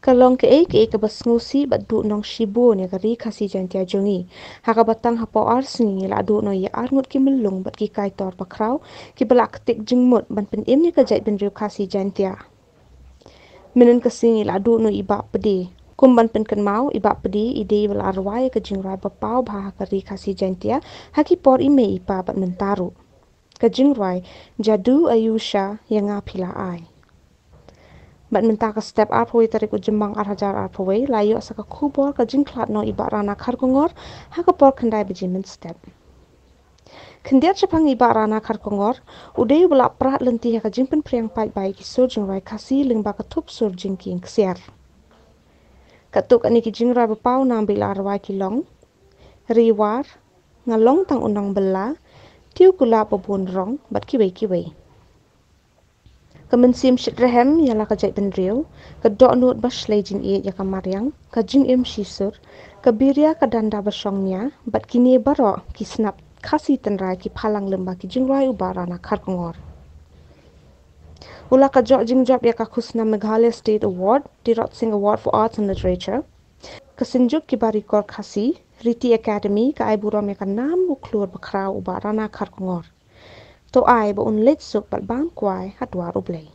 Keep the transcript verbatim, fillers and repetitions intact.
Ka long kaei kaei kaba sngewsih bad duhnong shibun ïa ka Ri Khasi Jaintia jong ngi. Ha kaba tang hapoh ar sngi la duhnong ïa arngut ki myllung bad ki kaitor bakhraw kiba la ktik jingmut ban pynim ïa ka jaitbynriew Khasi Jaintia. Mynhynnin ka sngi la duhnong i Bah Pde. Kum ban pynkynmaw, i Bah Pde i dei ba la rwai ïa ka jingrwai ba paw bha ha ka Ri Khasi Jaintia ha ki por i mei i pa bad mynta ruh. Ka jingrwai Jadu Ayusha ïa nga phi la ai. Bad mynta ka step arphew tarik u Jymmang ar hajar arphew la ïoh sa ka khubor ka jingkhlad noh i Bah Rana Kharkongor ha ka por khyndai baje mynstep. Khyndiat shaphang i Bah Rana Kharkongor, u dei uba la prah lynti ha ka jingpynphriang paidbah ïa ki sur jingrwai Khasi lyngba ka thup sur jingkieng ksiar. Katto katne ki jingrwai ba paw namar ba i la rwai ki long: Ri War, Nga Long Tang U Nongbylla, Tiew Kulap Babun Rong bad kiwei kiwei. Ka mynsiem shitrhem ïa la ka jaitbynriew, ka dohnud ba shlei jingïeit ïa ka mariang, ka jingim shisur, ka biria ka danda ba shong nia, bad kine baroh ki snap Khasi tynrai ki phalang lyngba ki jingrwai u Bah Rana Kharkongor. U la ka jok jingjop ïa ka khusnam Meghalaya State Award, Tirot Sing Award for Arts and Literature. Ka Synjuk ki Barikor Khasi, Riti Academy, ka ai burom ïa ka nam u khlur bakhraw u Bah Rana Kharkongor. To ai ba un leit suk bad bam kwai ha dwar U Blei.